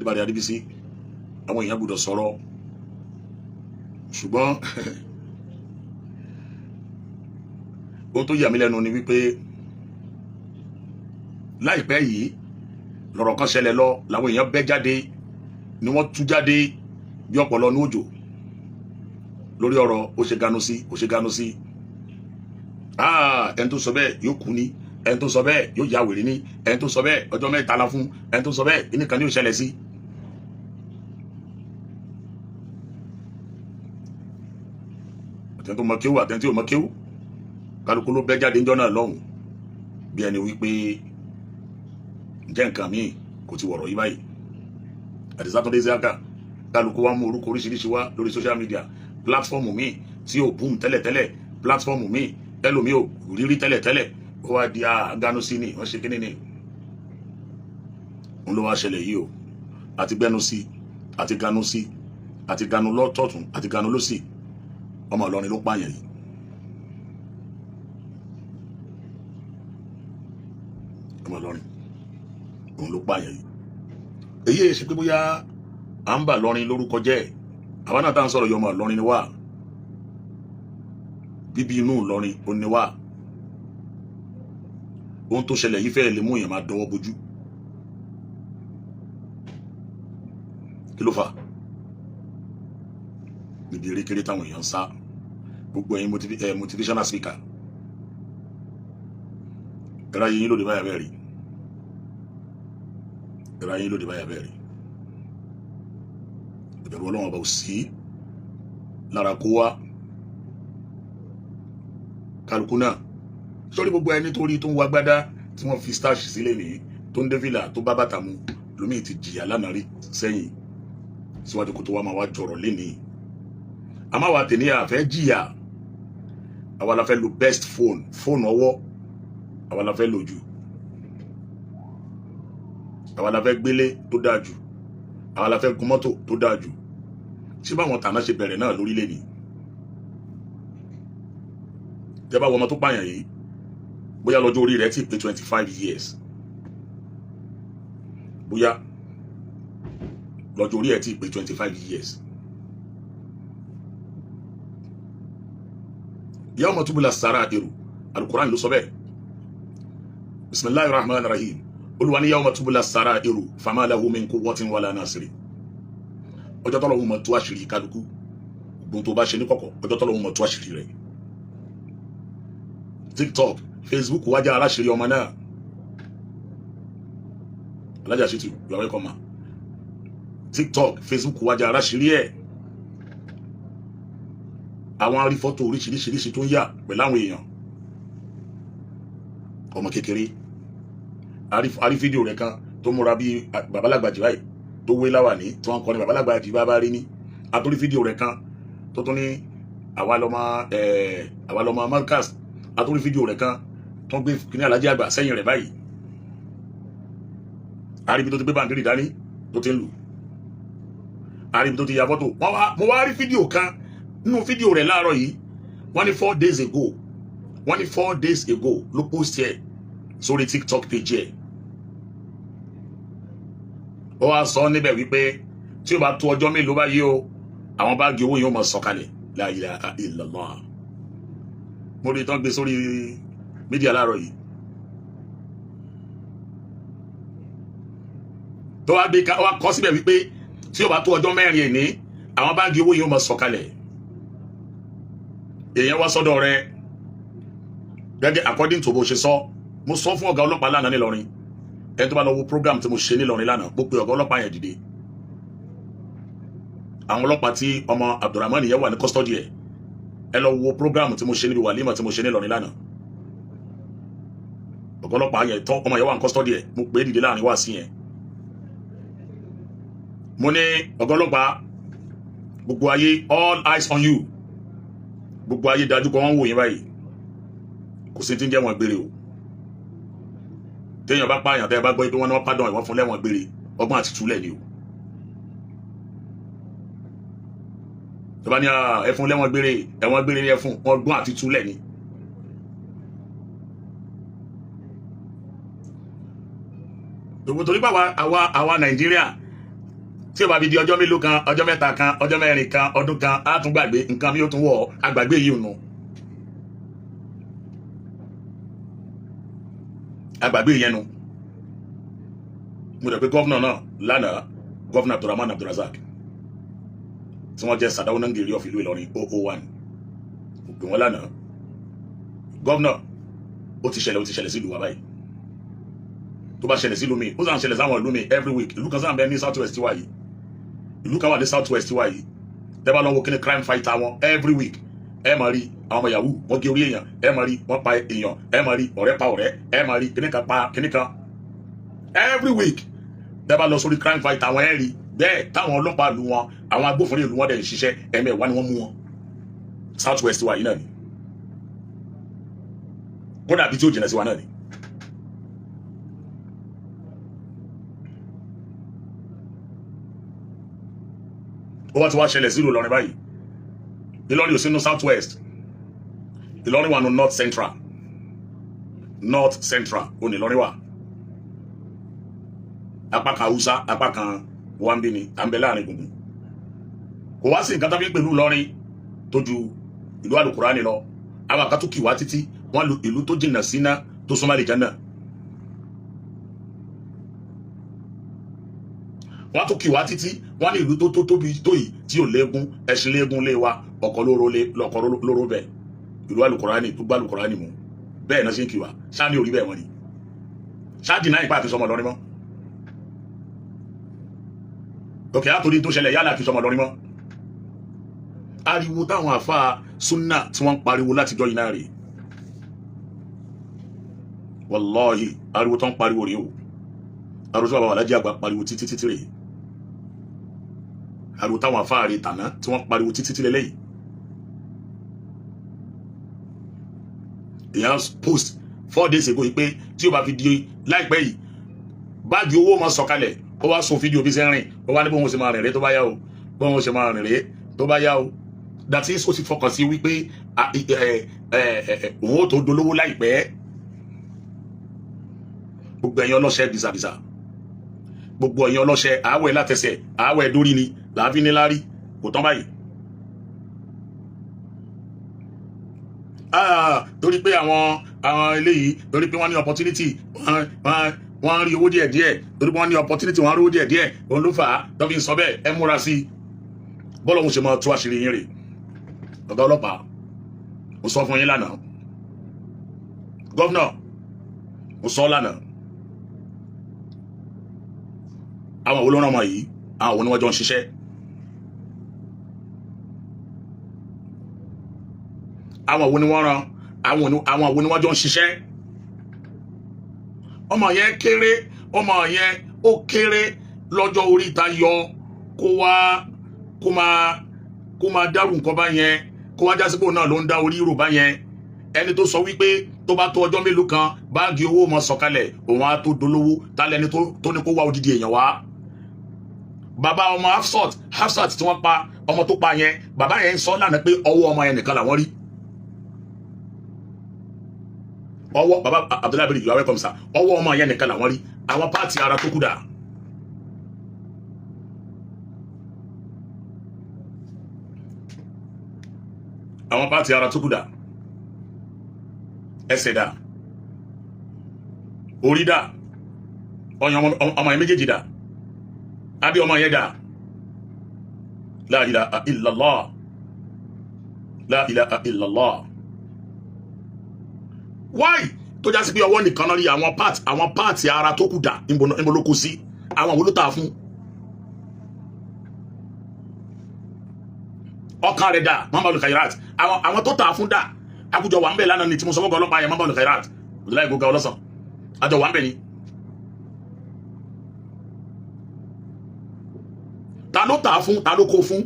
Adébárí Adébísí, àwọn èèyàn gbọ́dọ̀ sọ̀rọ̀. Ṣùgbọ́n ohun tó yà mí lẹ́nu ni wípé láìpẹ́ yìí lọ̀rọ̀ kan ṣẹlẹ̀ lọ, làwọn èèyàn bẹ́ jáde ni wọ́n tú jáde bí ọ̀pọ̀lọ́ ní òjò lórí ọ̀rọ̀ ó ṣe ganu sí, ó ṣe ganu sí. Ẹni tó sọ bẹ́ẹ̀ yóò kú ni, ẹni tó sọ bẹ́ẹ̀ yóò ya wèrè ni, ẹni tó sọ bẹ́ẹ̀ ọjọ́ 3 la fún, ẹni tó sọ bẹ́ẹ̀ kíní kan ní ó ṣẹlẹ̀ sí. Àtẹni tó mọ kéwú, àtẹni tí ò mọ kéwú, kálukú ló bẹ́ jáde ńjọ́ náà lọ́hùn bí ẹni wípé ǹjẹ́ nǹkan míì kò ti wọ̀rọ̀ yí báyìí. Àdìsá tó dé sí àkà, kálukú wa mú orúkọ oríṣiríṣi wá lórí social media platform míì tí ò boom tẹ́lẹ̀tẹ́lẹ̀, platform míì ẹlòmíì ò rírí tẹ́lẹ̀tẹ́lẹ̀, ó wá di àgánú sí ni wọ́n ṣe kíní ni. Òun ló wá ṣẹlẹ̀ yìí o. Àti gbẹnu sí, àti ganu sí, àti ganu lọ́tọ̀tún, àti ganu lọ́sì. Ọmọ Ìlọrin ló pààyàn yìí. Ọmọ Ìlọrin òun ló pààyàn yìí. Èyí ṣe pé bóyá à ń bà Lọrin lórúkọ jẹ́. Àwa náà tá à ń sọ̀rọ̀ yìí, ọmọ Ìlọrin ni wá, bíbí inú Ìlọrin ó ní wá. Ohun tó ṣẹlẹ̀ yìí fẹ́ẹ́ lè mú èèyàn máa dọwọ́ bójú. Kí ló fà níbi erékeré táwọn èèyàn ń sá? Gbogbo ẹ̀yin motivational speaker, ẹ̀rọ ayé yín lóde báyà bẹ́ẹ̀ rí, ẹ̀rọ ayé yín lóde báyà bẹ́ẹ̀ rí. Ìbẹ̀rù Ọlọ́run ọba ò sí lára kó wá kálukú náà sórí. Gbogbo ẹni tó rí tó ń wá gbádá tí wọ́n fi starch sílẹ̀ nìyí, tó ń dé fìlà tó bá bàtà mu, lómi ti jìyà lánàá rí sẹ́yìn síwájú kó tó wá máa wá jọrọ̀ lénìí. Àmọ́ àwa tèmi àfẹ́ jìyà, àwa la fẹ́ lo best phone, fóònù ọwọ́ àwa la fẹ́ lò jù, àwa la fẹ́ gbélé tó dáa jù, àwa la fẹ́ gun mọ́tò tó dáa jù. Ṣé báwọn tàná ṣe bẹ̀rẹ̀ náà lórílẹ̀ ni? Tẹ́ bá wọ ọmọ tó pààyàn yìí, bóyá lọ́jọ́ orí rẹ̀ ti pé 25 years, bóyá lọ́jọ́ orí ẹ̀ ti pé 25 years. Yawma tubla sara'iru, alukuran ló sọ bẹ́ẹ̀. Bisimilahi rahman rahim. Olúwa ní yawma tubla sara'iru fama lahu min quwwatin wala nasiri. Ọjọ́ tọ́lọ́hun mọ̀ tú àṣírí kálukú, gbogbo tó bá ṣe ní kọ̀kọ̀, ọjọ́ tọ́lọ́hun mọ̀ tú àṣírí rẹ̀. TikTok, Facebook wájà aláṣírí ọmọ náà. Alájà Ṣítù, you are welcome ma. TikTok, Facebook wájà aláṣírí ẹ̀. Àwọn arí fọ́tò oríṣiríṣiríṣi tó ń yà pẹ̀lú àwọn èèyàn ọmọ kékeré. Arí fídíò rẹ̀ kan tó múra bí babalágbàjì báyìí, tó wé láwàní tí wọ́n kọ́ ní babalágbàjì bàbá rí ní. Àtúrí fídíò rẹ̀ kan tó tún ní àwa lọ́mọ àwa lọ́mọ Markaz. Àtúrí fídíò rẹ̀ kan tó ń gbé kíní alájí àgbà sẹ́yìn rẹ̀ báyìí. Àríbi tó ti gbé bàǹdírì dání tó ti ń lù, àríbi tó ti ya fọ́tò. Mo wá rí fídíò kan nínú fídíò rẹ̀ láàárọ̀ yìí. Wọ́n ní 4 days ago, wọ́n ní 4 days ago ló post ẹ̀ sórí TikTok page ẹ̀. Ó wá sọ níbẹ̀ wípé tí ó bá tó ọjọ́ mélòó báyìí o, àwọn báàgì owó yìí ó máa sọ̀kalẹ̀. La ilaha illallah. Mo rí tán gbé sórí media láàárọ̀ yìí tó wá gbé wá kọ síbẹ̀ wípé tí ó bá tó ọjọ́ 4 ẹ̀ ní, àwọn báàgì owó yìí ó máa sọ̀kalẹ̀. Èèyàn wá sọ́dọ̀ rẹ̀ gẹ́gẹ́ according to bó ṣe sọ. Mo sọ fún ọ̀gá ọlọ́pàá lánàá nílọrin. Ẹni tó bá lọ wo program tí mo ṣe nílọrin lánàá, mo pe ọ̀gá ọlọ́pàá yẹn dìde. Àwọn ọlọ́pàá tí ọmọ Abdulrahman yẹn wà ní custody ẹ̀, ẹ lọ wo program tí mo ṣe níbi wàlímà tí mo ṣe nílọrin lánàá. Ọ̀gá ọlọ́pàá yẹn tọ́ ọmọ yẹn wà ní custody ẹ̀, mo pè é dìde láàrin wá sí yẹn. Mo ní, ọ̀gá ọlọ́pàá, gbogbo ayé, all eyes on you. Gbogbo ayé dájú kọ, wọ́n wò yín báyìí. Kò sí tí ń jẹ́ wọn gbére o. Téèyàn bá pààyàn, tẹ́ ẹ bá gbọ́ pé wọ́n ní wọ́n pardon ìwọ́n fún lẹ́wọ̀n gbére, ọgbọ́n àti túlẹ̀ ni o. Tó bá ní ẹ fún lẹ́wọ̀n gbére, ẹ̀wọ̀n gbére ni ẹ fún, ọgbọ́n àti túlẹ̀ ni. Gbogbo torí pé àwa Nàìjíríà Tí o bá fi di ọjọ́ mélòó kan, ọjọ́ mẹ́ta kan, ọjọ́ mẹ́rin kan, ọdún kan, á tún gbàgbé nǹkan mi, ó tún wọ̀ àgbàgbé yìí nù. Àgbàgbé yẹn nu. Mo dẹ̀ pé governor náà lánàá, Governor Abdulrahman Abdulrazak, tí wọ́n jẹ́ Sardauna Ngiri of ìlú Ìlọrin 001. Mo pè wọ́n lánàá. Governor, ó ti ṣẹlẹ̀, ó ti ṣẹlẹ̀ sílùú wa báyìí. Tó bá ṣẹlẹ̀ sílùú mi, ó sàn ṣẹlẹ̀ sáwọn ìlú mi every week. Ìlú kan sáà bẹ ní South West wa yìí, ìlú kan wà ní South West wa yìí. Tẹ́ bá lọ wo kíni crime fighter wọn every week, ẹ máa rí àwọn ọmọ yahoo, wọ́n gé orí èèyàn, ẹ máa rí wọ́n pa èèyàn, ẹ máa rí ọ̀rẹ́ pa ọ̀rẹ́, ẹ máa rí kíní kan pa kíní kan every week. Tẹ́ bá lọ sórí crime fighter wọn, ẹ rí bẹ́ẹ̀ táwọn ọlọ́pàá ìlú wọn, àwọn agbófinró ìlú wọn dẹ̀ ń ṣiṣẹ́. Ẹ̀mẹ́wàá ni wọ́n mú wọn. South West wa yìí náà ni, kódà bí tí ó jìnnà sí wa náà ni. Ó wá ti wá ṣẹlẹ̀ sílùú Ìlọrin báyìí. Ìlọrin ò sínú South West, Ìlọrin wà ní North Central. North Central ò ní Ìlọrin wà. Apá kan Haúsá, apá kan wambi ni à ń bẹ láàrin gbùngbùn. Kò wá sí nǹkan tó fi ń pẹ̀lú Ìlọrin tó ju ìlú Àlùkùránì lọ. Àwọn kan tó kì wá títí wọ́n lu ìlú tó jìnnà síná tó súnmọ́ àlìjánnà. Wọ́n tó kì wá títí wọ́n ní ìlú tó tó tóbi tó yìí tí ò léegun, ẹṣin léegun lé wa, ọkọ̀ lóró lé lọkọ̀ lóró bẹ́ẹ̀. Ìlú Àlùkùránì tó gbá Àlùkùránì mú bẹ́ẹ̀ náà ṣe ń kì wá. Ṣáà ní orí bẹ́ẹ̀ wọ́n ni ṣáà dì náà ìpá àti sọmọ lọrin mọ́. Òkè àtòrí tó ṣẹlẹ̀ yálà àti sọmọ lọrin mọ́. Ariwo táwọn àfa súnà tí wọ́n ń pariwo látijọ́ yìí náà rèé. Wàláhì, ariwo tó ń pariwo rèé o. Ariwo tí bàbá alájí àgbà pariwo títí títí rèé. Ariwo táwọn àfa rèé tàná tí wọ́n pariwo títí títí lélẹ́yìí. Èèyàn post 4 days ago yìí pé tí o bá fi di láìpẹ́ yìí, báàgì owó máa sọ̀kalẹ̀. Ó wá sọ fídíò bí ṣe ń rìn, ó wá ní bóun ṣe máa rìn rè tó bá yá o, bóun ṣe máa rìn rè tó bá yá o. That is, ó ti fọkàn sí wípé òun ó tó dolówó láìpẹ́. Gbogbo ẹ̀yin ọlọ́ṣẹ́ bìsàbìsà, gbogbo ẹ̀yin ọlọ́ṣẹ́ àáwẹ̀ látẹsẹ̀ àáwẹ̀ dórí ni làáfi níláárí, kò tán báyìí. Torí pé àwọn eléyìí, torí pé wọ́n ní opportunity, wọ́n rí owó díẹ̀ díẹ̀, torí pé wọ́n ní opportunity, wọ́n rí owó díẹ̀ díẹ̀, òun ló fà á tó fi ń sọ bẹ́ẹ̀. Ẹ múra sí i, bọ́lá òun ṣe máa tú àṣírí yín rè. Ọ̀gá ọlọ́pàá, mo sọ fún yín lánàá. Governor, mo sọ lánàá. Àwọn wo ló rán ọmọ yìí? Àwọn wo ni wọ́n jọ ń ṣiṣẹ́? Àwọn wo ni wọ́n rán? Àwọn wo ni wọ́n jọ ń ṣiṣẹ́? Ọmọ yẹn kéré, ọmọ yẹn ó kéré lọ́jọ́ orí ta yọ kó wá kó máa dárú nǹkan bá yẹn, kó wá jásípò náà ló ń dá orí rò bá yẹn. Ẹni tó sọ wípé tó bá tó ọjọ́ mélòó kan, báàgì owó mọ sọ̀kalẹ̀, òun á tó dolówó, tálẹ́ni tó ní kó wá odidi èèyàn wá? Bàbá ọmọ Hafsat, Hafsat tí wọ́n pa, ọmọ tó pa yẹn, bàbá yẹn ń sọ lánàá pé ọwọ́ ọmọ yẹn nìkan làwọn rí. Ọwọ́ bàbá Abdullahi Abiri, you are welcome, sir. Ọwọ́ ọmọ yẹn nìkan làwọn rí. Àwọn parts ara tó kú dà? Àwọn parts ara tó kú dà? Ẹsẹ̀ dà? Orí dà? Ọyàn ọmọ yẹn méjèèjì dà? Àbí ọmọ yẹn dà? La ilaha illallah, la ilaha illallah. Why tó já sí pé ọwọ́ nìkan náà rí? Àwọn part ara tó kù dà? Níbo ló kù sí? Àwọn wo ló tà fún? Ọkàn rẹ̀ dà? Muhammadu Khairat, àwọn tó tà fún dà? Akújọ wà ń bẹ̀ lánàá ni tí mo sọ fọ́gọ́ ọlọ́pàá yẹn, Muhammadu Khairat Abdullahi Goga ọlọ́sàn, àjọ wà ń bẹ̀ ni. Ta ló tà fún? Ta ló kó fún?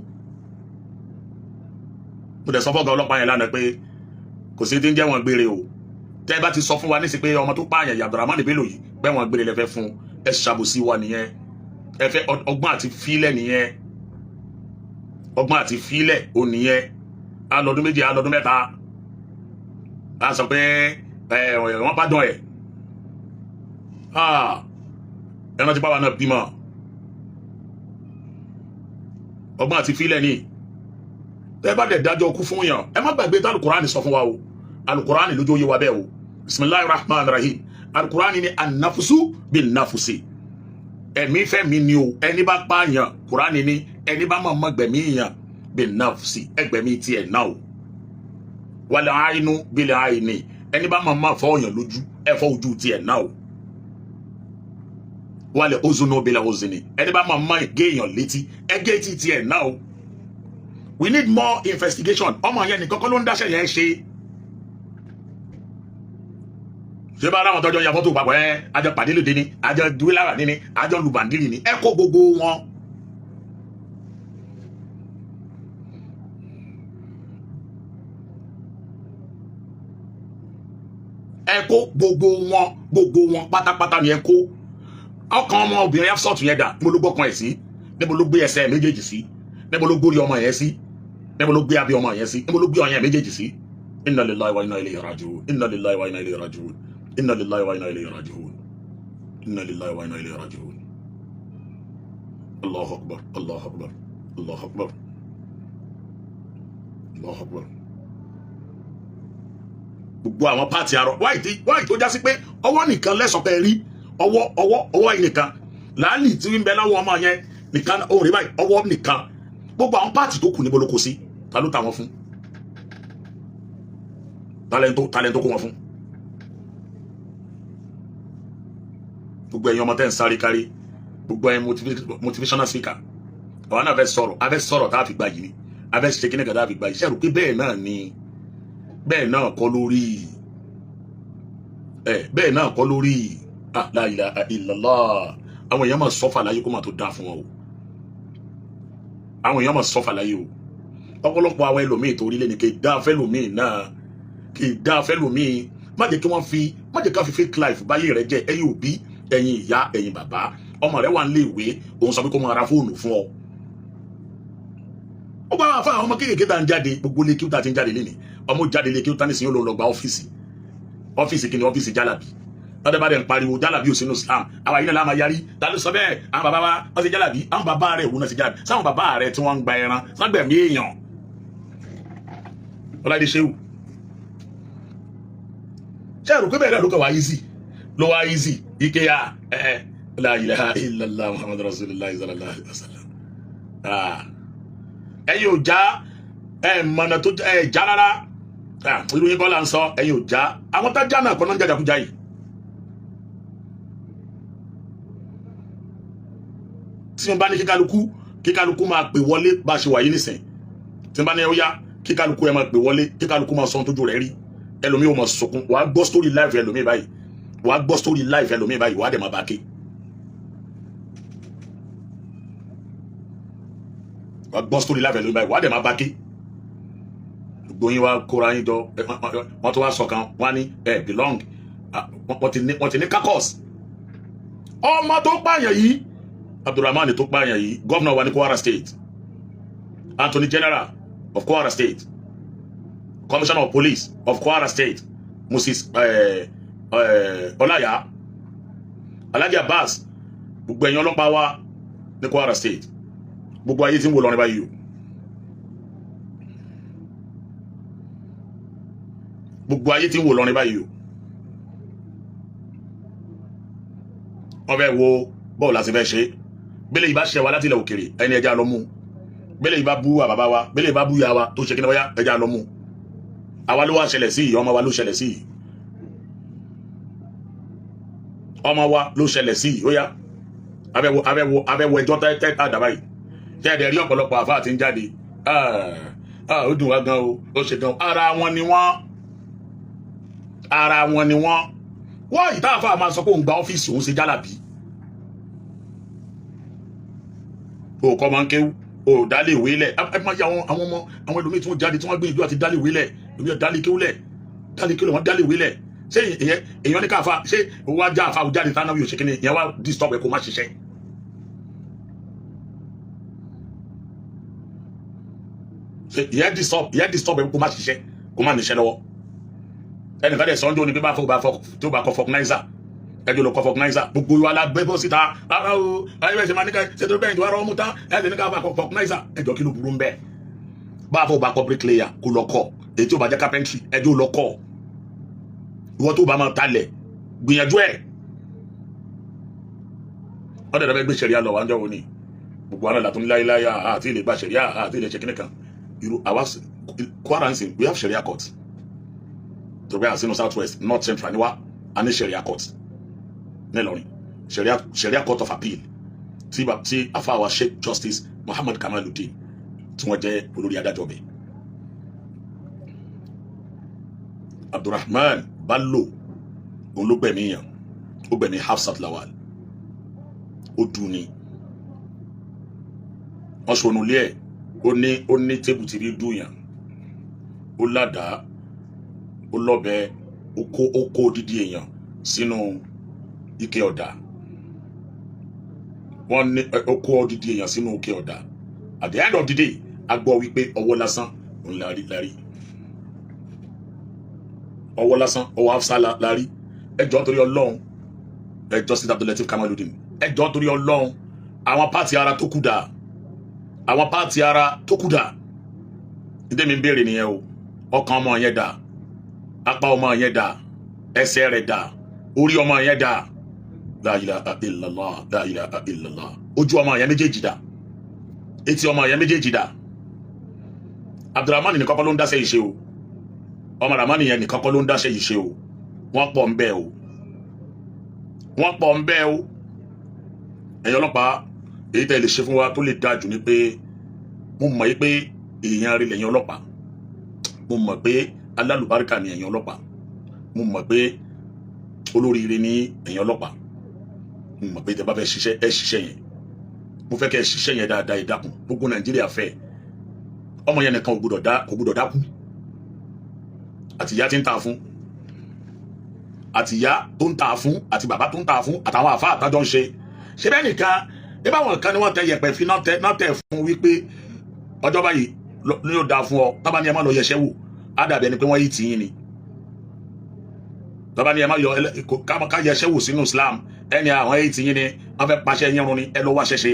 Mo dẹ̀ sọ fọ́gọ́ ọlọ́pàá yẹn lánàá pé kò sí ti ń jẹ́ wọn gbére o. Tẹ́ ẹ bá ti sọ fún wa nísìsiyìí pé ọmọ tó pààyàn yìí, Abdulrahman Bello yìí, pé wọn gbére lẹ́fẹ́ fún, ẹ ṣàbòsí wa nìyẹn. Ẹ fẹ́ ọgbọ́n àti fílẹ̀ nìyẹn. Ọgbọ́n àti fílẹ̀ ò nìyẹn. Á lọ́dún 2, á lọ́dún 3, á sọ pé ẹ wọ́n bá dán ẹ̀. Ẹ rántí báwa náà bímọ. Ọgbọ́n àti fílẹ̀ ni. Tẹ́ bá dẹ̀ dájọ́ kú fún yàn, ẹ má gbàgbé tá Alukurani sọ fún wa o. Alukurani lójó yé wa bẹ́ẹ̀ o. Bisimilahi rahman rahim. Alukurani ni anafusu bin nafusi, ẹ̀mí fẹ́ mi ni o. Ẹni bá pààyàn, Kurani ni ẹni bá mọ̀ mọ́ gbẹ̀mí yàn, bin nafsi, ẹgbẹ̀mí tiẹ̀ náà o. Wàlẹ̀ àìnú bílẹ̀ àìní, ẹni bá mọ̀ mọ́ fọ́ yàn lójú, ẹ fọ́ ojú tiẹ̀ náà o. Wàlẹ̀ ozunu bílẹ̀ ozini, ẹni bá mọ̀ mọ́ gé èèyàn létí, ẹ gé etí tiẹ̀ náà o. We need more investigation. Ọmọ yẹn nìkan kọ́ ló ń dáṣẹ́ yẹn ṣe. Ṣé bá aráwọn tọjọ ya fọ́tò papọ̀, ẹ àjọ pàdé lóde ni, àjọ dúwìlára ni, àjọ lùbàndìrì ni, ẹ kó gbogbo wọn. Ẹ kó gbogbo wọn, gbogbo wọn pátápátá ni ẹ kó. Ọkàn ọmọ obìnrin Hafsat yẹn dà? Níbo ló gbọ́kàn ẹ̀ sí? Níbo ló gbé ẹsẹ̀ méjèèjì sí? Níbo ló gbórí ọmọ yẹn sí? Níbo ló gbé abẹ́ ọmọ yẹn sí? Níbo ló gbé ọyàn méjèèjì sí? Inna lillahi wa inna ilayhi raji'un. Inna lillahi wa inna ilayhi raji'un. Inna lillahi wa inna ilayhi raji'un. Inna lillahi wa inna ilayhi raji'un. Allahu akbar, Allahu akbar, Allahu akbar, Allahu akbar. Gbogbo àwọn pààtì arọ wáyé tí wáyé tó já sí pé ọwọ́ nìkan lẹ́sọ̀ pé rí ọwọ́, ọwọ́, ọwọ́ yìí nìkan, làálì tí ń bẹ láwọn ọmọ yẹn nìkan, òun rí báyìí, ọwọ́ nìkan. Gbogbo àwọn pààtì tó kù níbo ló kó sí? Ta ló ta wọn fún? Talento kó wọn fún? Gbogbo ẹ̀yin ọmọ tẹ́ ń sáré kárí, gbogbo ẹ̀yin motivational speaker, àwọn náà fẹ́ sọ̀rọ̀, a fẹ́ sọ̀rọ̀ tá a fi gbà yìí ni, a fẹ́ ṣe kíní kan tá a fi gbà yìí. Ṣe rò pé bẹ́ẹ̀ náà ni? Bẹ́ẹ̀ náà kọ́ lórí ẹ, bẹ́ẹ̀ náà kọ́ lórí. La ilaha illallah. Àwọn èèyàn máa sọ́fà láyé kó máa tó dáa fún wọn o. Àwọn èèyàn máa sọ́fà láyé o. Ọ̀pọ̀lọpọ̀ àwọn ẹlòmíì tó rí lẹ́nu kì í dá fẹ́lòmíì náà, kì í dá fẹ́lòmíì. Má jẹ́ kí wọ́n fi, má jẹ́ ká fi fake life báyé rẹ jẹ́. Ẹ̀yin òbí, ẹ̀yin ìyá, ẹ̀yin bàbá, ọmọ rẹ wà nílé ìwé, òun sọ pé kó máa ra fóònù fún ọ. Ó bá wà fún àwọn ọmọ kéékèèké tá à ń jáde, gbogbo ilé kí ó tá ti ń jáde lénìí. Ọmọ jáde ilé kí ó tá nísìnyí, ó lọ gba ọ́fíìsì. Ọ́fíìsì kí ni? Ọ́fíìsì jálàbí. Lọ́dọ̀ bá dẹ̀ ń pariwo jálàbí ò sínú Islam, àwa yìí náà láma yarí. Ta ló sọ bẹ́ẹ̀? Àwọn bàbá wa wọ́n ti jálàbí. Àwọn bàbá rẹ̀ òun náà ti jálàbí. Sáwọn bàbá rẹ̀ tí wọ́n ń gba ẹran ságbẹ̀mí èèyàn. Ọláìdé Ṣéwù, ṣé ẹ̀rù pé bẹ́ẹ̀ náà ló kàn wá easy, ló wá easy ike ya ẹ la ilaha illallah Muhammadu rasulillah sallallahu alaihi wasallam. Ẹ̀yin ò já ẹ mọ̀nà tó ẹ já rárá. Irú yín kọ́ là ń sọ. Ẹ̀yin ò já. Àwọn tá já náà kọ́ náà ń jàjàkújà yìí. Tí n bá ní kíkálukú máa pè wọlé bá a ṣe wà yìí nísìn, tí n bá ní ó yá, kíkálukú ẹ máa pè wọlé, kíkálukú máa sọ tójú rẹ̀ rí, ẹlòmíì ò máa sunkún. Wàá gbọ́ story life ẹlòmíì báyìí, wàá gbọ́ story life ẹlòmíì báyìí, wàá dẹ̀ máa bá ké. Wàá gbọ́ story life ẹlòmíì báyìí, wàá dẹ̀ máa bá ké. Gbogbo yín wá kóra yín jọ, wọ́n tó wá sọ̀kan, wọ́n á ní ẹ belong. Wọ́n ti ní kakọ́s. Ọmọ tó pààyàn yìí, Abdulrahman tó pààyàn yìí, governor wa ní Kwara State, Attorney General of Kwara State, Commissioner of Police of Kwara State, Moses Ọláyà, Alhaji Abbas, gbogbo ẹ̀yin ọlọ́pàá wa ní Kwara State, gbogbo ayé tí ń wò lọ́rin báyìí o, gbogbo ayé tí ń wò lọ́rin báyìí o, wọ́n fẹ́ wo bọ́ọ̀lù láti fẹ́ ṣe. Bẹ́lẹ̀ yìí bá ṣẹ wa láti ilẹ̀ òkèrè, ẹni ẹja lọ mú. Bẹ́lẹ̀ yìí bá bú wa bàbá wa, bẹ́lẹ̀ yìí bá bú ya wa tó ṣe kí ni wọ́n yá, ẹja lọ mú. Àwa ló wá ṣẹlẹ̀ sí yìí, ọmọ wa ló ṣẹlẹ̀ sí yìí, ọmọ wa ló ṣẹlẹ̀ sí yìí. Ó yá, abẹ́wò, abẹ́wò, abẹ́wò ẹjọ́ tẹ́ àdàbà yìí. Tẹ́ ẹ̀dẹ̀ rí ọ̀pọ̀lọpọ̀ àfáà tí ń jáde, ó dùn wá gan o, ó ṣe gan. Ara wọn ni wọ́n, ara wọn ni wọ́n. Wọ́n yìí tá àfáà máa sọ pé òun gba ọ́fíìsì, òun ṣe jálàbí, o kọ́ máa ń kéwú, o dálé ìwé lẹ̀. Ẹ máa yẹ àwọn ọmọ, àwọn ẹlòmíì tí wọ́n jáde, tí wọ́n gbìyànjú àti dálé ìwé lẹ̀, ẹlòmíì dálé kéwú lẹ̀, dálé kéwú lẹ̀, wọ́n dálé ìwé lẹ̀. Ṣé ìyẹn èèyàn ní káfa? Ṣé owó ajá àfa òjáde tánà yóò ṣe kíni? Ìyẹn wá disturb ẹ kó má ṣiṣẹ́. Ṣé ìyẹn disturb ẹ kó má ṣiṣẹ́, kó má níṣẹ́ lọ́wọ́? Ẹnìkan dẹ̀ sọ́njọ́ ni bí bá fọ́ bá fọ́ tó bá kọ́ fọkúnáísà Ẹjọ́ lọ kọ́ vulcanizer. Gbogbo wa la gbé bọ́ síta. Rárá o, ayé bẹ́ẹ̀ ṣe máa ní ká ṣe tó bẹ́ẹ̀ tó wá rọ́ mú tán, ẹ̀ ṣe ní ká bá kọ́ vulcanizer. Ẹjọ́, kí ló burú ń bẹ́ẹ̀? Bá a fọ bá kọ́ bricklayer, kó lọ kọ́. Èyí tí ó bá jẹ́ carpentry, ẹjọ́ lọ kọ́. Ìwọ tó bá máa talẹ̀, gbìyànjú ẹ̀. Wọ́n dẹ̀ fẹ́ gbé sẹ̀ríà lọ wá ń jọ́ wo ni gbogbo àwọn àlàtún láéláé àti ilé gba sẹ̀ríà àti ilé ṣe kíní kan. Irú àwa Kwara ń sìn, we have sẹ̀ríà court tó gbé àsínú South West, North Central ni wá. A ní sẹ̀ríà court nílọrin, sẹ̀ríà court of appeal tí afáwa Sheikh Justice Muhammad Kamaluddin tí wọ́n jẹ́ olórí adájọ́ bẹ̀. Abdulrahman Bello, òun ló gbẹ̀mí yàn, ó gbẹ̀mí Hafsat Lawal. Ó dùn ní wọ́n sọnù lé ẹ̀. Ó ní table tí fi dùn yàn, ó ládàá, ó lọ́bẹ, ó kó odidi èèyàn sínú ike ọ̀dà. Wọ́n ní ó kó odidi èèyàn sínú ike ọ̀dà. At the end of the day, a gbọ́ wípé ọwọ́ lásán òun la rí ọwọ́ lásán, ọwọ́ Hafsa la rí. Ẹ jọ̀ọ́, torí Ọlọ́run, ẹ Justice Abdulateef Kamaludin, ẹ jọ̀ọ́, torí Ọlọ́run, àwọn part ara tó kù dà? Àwọn part ara tó kù dà? Ìdí mi ń béèrè nìyẹn o. Ọkàn ọmọ yẹn dà? Apá ọmọ yẹn dà? Ẹsẹ̀ rẹ̀ dà? Orí ọmọ yẹn dà? La ilaha illallah, la ilaha illallah. Ojú ọmọ yẹn méjèèjì dà? Etí ọmọ yẹn méjèèjì dà? Abdulrahman nìkan kọ́ ló ń dáṣẹ́ yìí ṣe o. Ọmọ Rahman yẹn nìkan kọ́ ló ń dáṣẹ́ yìí ṣe o. Wọ́n pọ̀ ń bẹ́ẹ̀ o, wọ́n pọ̀ ń bẹ́ẹ̀ o. Ẹ̀yin ọlọ́pàá, èyí tẹ́ lè ṣe fún wa tó lè dáa jù ni pé mo mọ̀ yí pé èèyàn rí lẹ́yìn ọlọ́pàá. Mo mọ̀ pé alálùbáríkà ni ẹ̀yin ọlọ́pàá. Mo mọ̀ pé olóríire ní ẹ̀yin ọlọ́pàá. Mo mọ̀ pé tẹ́ bá fẹ́ ṣiṣẹ́, ẹ ṣiṣẹ́ yẹn. Mo fẹ́ kẹ́ ẹ ṣiṣẹ́ yẹn dáadáa. Ẹ dákun, gbogbo Nàìjíríà fẹ́. Ọmọ yẹn nìkan kò gbọ́dọ̀ dákú. Àtìyá tí ń ta fún, àtìyá tó ń ta fún, àti bàbá tó ń ta fún, àtàwọn àfa àtàjọ ń ṣe ṣe bẹ́ẹ̀ nìkan ẹ báwọn kan ni wọ́n tẹ yẹ̀pẹ̀ fi náà tẹ fún wípé ọjọ́ báyìí ní yóò dáa fún ọ. Tábà ní ẹ má lọ yẹsẹ́ wò, á dàbí ẹni pé wọ́n yìí tì yín ni. Tábà ní ẹ má yọ ká yẹsẹ́ wò sínú Islam, ẹni àwọn yìí tì yín ni wọ́n fẹ́ paṣẹ yín run ni. Ẹ lọ wá ṣẹṣe.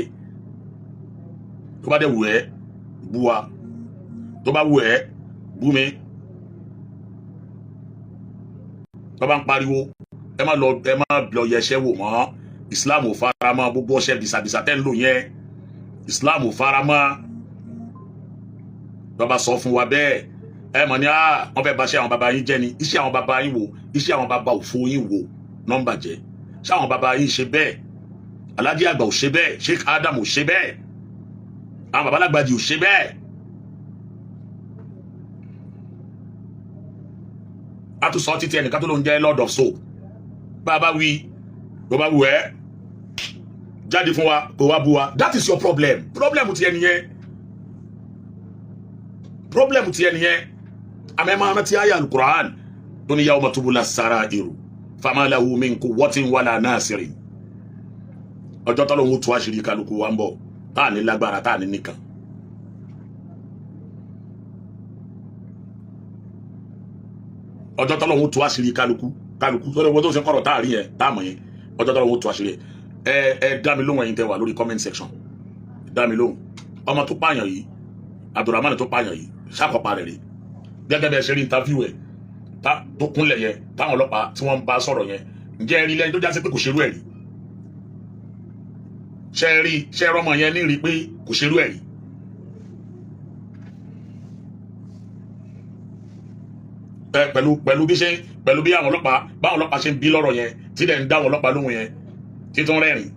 Tó bá dẹ̀ wù ẹ́, bú wa. Tó bá wù ẹ́, bú mi. Tó bá ń pariwo, ẹ má lọ yẹsẹ́ wò mọ́. Islam ò fara mọ́ gbogbo ọṣẹ bìsàbìsà tẹ́ ń lò yẹn. Islam ò fara mọ́. Bàbá sọ fún wa bẹ́ẹ̀, ẹ mọ̀ ní wọ́n fẹ́ bà iṣẹ́ àwọn bàbá yín jẹ́ ni. Iṣẹ́ àwọn bàbá yín wo? Iṣẹ́ àwọn bàbá òfo yín wo nọ́mbà jẹ́? Ṣé àwọn bàbá yín ṣe bẹ́ẹ̀? Alhaji Àgbà ò ṣe bẹ́ẹ̀, Sheikh Adam ò ṣe bẹ́ẹ̀, àwọn bàbá alágbàjì ò ṣe bẹ́ẹ̀. A tún sọ títí ẹnìkan tó ló ń jẹ́ Lord of Soap. Bàbá wí, bó bá wù ẹ́, jáde fún wa, kó wá bú wa. That is your problem. Problem ti ẹni yẹn, problem ti ẹni yẹn. Àmọ́ ẹ máa rántí àyà Alukur'an tó ní yawma tubula sarairu fama lahu min quwwatin wala nasirin. Ọjọ́ tọ́lọ́ ń tú àṣírí kálukú wa ń bọ̀, tá à ní lágbára, tá à ní nìkan. Ọjọ́ tọ́lọ́ ń tú àṣírí kálukú kálukú tọ́lọ́ owó tó ṣe ń kọ̀rọ̀ tá à rí yẹn, tá à mọ̀ yẹn, ọjọ́ tọ́lọ́ ń tú àṣírí yẹn. Ẹ dá mi lóhùn. Ẹ̀yin tẹ́ wà lórí comment section, dá mi lóhùn. Ọmọ tó pààyàn yìí, Abdulrahman tó pààyàn yìí, ṣàkópa rẹ̀ rí gẹ́gẹ́ bẹ́ẹ̀ ṣe rí interview ẹ̀ tó kúnlẹ̀ yẹn, táwọn ọlọ́pàá tí wọ́n ń bá sọ̀rọ̀ yẹn, ǹjẹ́ ẹ rí lẹ́yìn tó já sí pé kò ṣerú ẹ̀ rí? Ṣe rí ṣe rọmọ yẹn ní rí pé kò ṣerú ẹ̀ rí? Ẹ pẹ̀lú bí ṣe pẹ̀lú bí àwọn ọlọ́pàá, báwọn ọlọ́pàá ṣe ń bí lọ́rọ̀ yẹn, tí dẹ̀ ń dá àwọn ọlọ́pàá lóhùn yẹn, tí tó ń rẹ́rìn,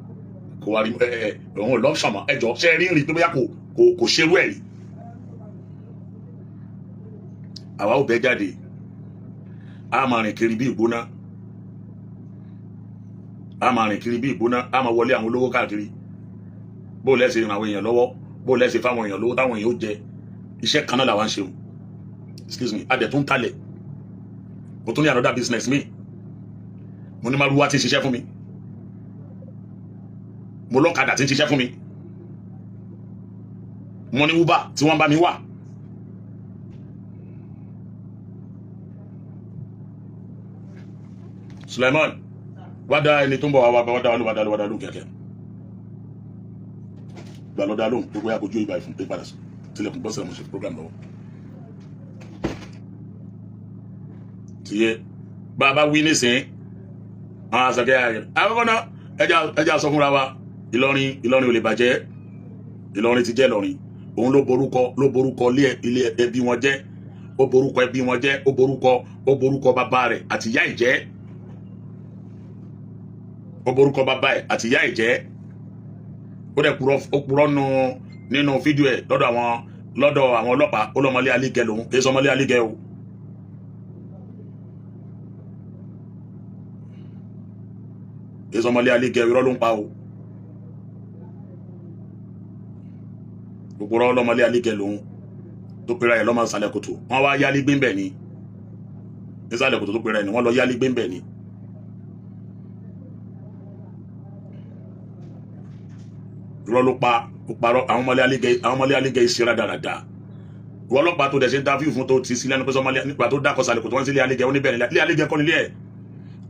kò wá rí ẹ ẹ òun ò lọ́ṣàn mọ́. Ẹ jọ, ṣe rí rí pé bóyá kò ṣerú ẹ̀ rí? Àwa ò bẹ́ jáde, a máa rìn kiri bí ìgbóná, a máa rìn kiri bí ìgbóná, a máa wọlé àwọn olówó káàkiri. Bó lẹ́sẹ̀ ràn àwọn èèyàn lọ́wọ́, bó lẹ́sẹ̀ fáwọn èèyàn lówó táwọn èèyàn ó jẹ, iṣẹ́ kan náà làwa ń ṣe o. Excuse me, adẹ̀ tó ń talẹ̀. Mo tún ní another business mi. Mo ní márúwá tí ń ṣiṣẹ́ fún mi, mo lọ́kadà tí ń ṣiṣẹ́ fún mi, mo ní Uber tí wọ́n bá mi wà. Suleiman, Wá dá ẹni tó ń bọ̀ wá, wá dá wá dá wá dá lóhùn kíákíá. Gbà lọ dá lóhùn gbogbo yà kojú ìbá ìfún pé padà tilẹ̀kùn bọ́sẹ̀, mo ṣe program lọ́wọ́. Tiye bàbá wí nísìnyí, àwọn àṣàkẹ́ ààrẹ àkọ́kọ́ náà, ẹja sọ fúnra wa, Ìlọrin, Ìlọrin ò lè bàjẹ́. Ìlọrin ti jẹ́ Ìlọrin. Òun ló borúkọ ilé ẹbí wọn jẹ́, ó borúkọ ẹbí wọn jẹ́, ó borúkọ bàbá rẹ̀ àti ìyá ẹ̀ jẹ́, ó borúkọ bàbá ẹ̀ àti ìyá ẹ̀ jẹ́. Ó dẹ̀ purọ́, ó purọ́ nínú fídíò ẹ̀ lọ́dọ̀ àwọn ọlọ́pàá. Ó lọ́mọlé alígẹ lòun, kì í sọmọlé alígẹ o. Kì í sọmọlé alígẹ, irọ́ ló ń pa o. Gbogbo ọlọ́mọlé alígẹ lòun tó pera ẹ̀ lọ́mọ ìsàlẹ̀ kòtò. Wọ́n wá yálé gbé ń bẹ̀ ni nísàlẹ̀ kòtò tó pera ẹ̀ ni wọ́n lọ yálé gbé ń bẹ̀ ni. Irọ́ ló pa, ó parọ́. Àwọn ọmọlé alígẹ ìṣera dáradára. Ìwọ ọlọ́pàá tó dẹ̀ ṣe interview fún, tó ti sí lẹ́nu pé sọmọlé nípa tó dákọ̀ sàlẹ̀ kòtò, wọ́n sílé alígẹ, ó ní bẹ́ẹ̀ ni ilé alígẹ kọ́ nílé ẹ̀.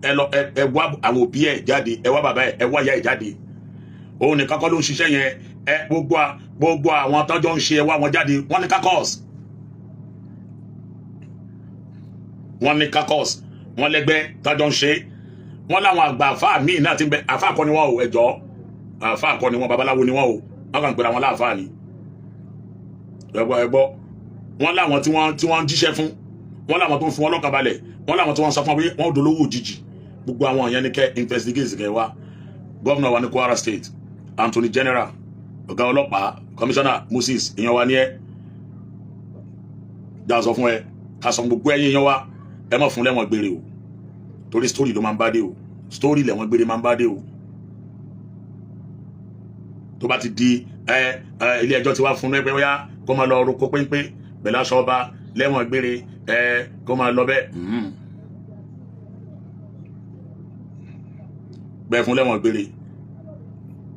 Ẹ lọ, ẹ wá àwọn òbí ẹ̀ jáde, ẹ wá bàbá ẹ̀, ẹ wá ìyá ẹ̀ jáde. Òun nìkan kọ́ ló ń ṣiṣẹ́ yẹn. Ẹ gbogbo àwọn tọ́jọ́ ń ṣe, ẹ wá wọn jáde. Wọ́n ní kakọ́s, wọ́n ní kakọ́s, wọ́n lẹ́gbẹ́ tọ́jọ́ ń ṣe. Wọ́n láwọn àgbà àfáà míì náà ti ń bẹ. Àfáà kọ́ ni wọ́n o, ẹ̀jọ́ àfáà kọ́ ni wọ́n, babaláwo ni wọ́n o. Wọ́n kàn ń pera wọn láàfáà ni. Ẹgbọ́, ẹgbọ́, wọ́n láwọn tí wọ́n ń jíṣẹ́ fún, wọ́n láwọn tó ń fún wọn lọ́kàn balẹ̀, wọ́n láwọn tí wọ́n sọ fún wọn pé wọ́n dolówó òjijì. Gbogbo àwọn yẹn ni kẹ́ investigate, kẹ́ wá. Governor wa ní Kwara State, Anthony General, ọ̀gá ọlọ́pàá, Commissioner Moses, èèyàn wa ní ẹ dá sọ fún ẹ, ká sọ gbogbo ẹ̀yin èèyàn wa, ẹ má fún lẹ́wọ̀n gbére o, torí story ló máa ń bá dé o, story lẹ́wọ̀n gbére máa ń bá dé o. Tó bá ti di ẹ ẹ ilé ẹjọ́ ti wá fún ẹ pé ó yá, kó máa lọ roko péńpé pẹ̀lú aṣọ ọba lẹ́wọ̀n gbére, ẹ kó máa lọ bẹ́ẹ̀ bẹ́ẹ̀ fún lẹ́wọ̀n gbére.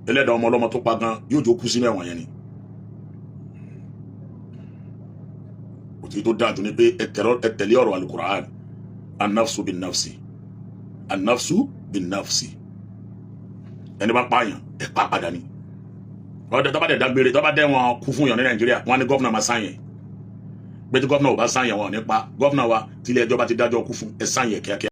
Ẹlẹ́dàá ọmọ ọlọ́mọ tó pa gan yóò jó kú sínú ẹ̀wọ̀n yẹn ni. Òtí tó dáa jù ni pé ẹ tẹ̀lé ọ̀rọ̀ alukur'an, an-nafsu bin nafsi, an-nafsu bin nafsi. Ẹni bá pààyàn, ẹ pa padà ni. Ọdẹ tó bá dẹ̀ dágbére, tó bá dẹ̀ wọn kú fún yàn ní Nàìjíríà, wọn ní governor máa sáyẹn pé tí governor ò bá sáyẹn, wọn ò ní pa. Governor wa, tílé ẹjọ́ bá ti dájọ́ kú fún, ẹ sáyẹn kíákíá.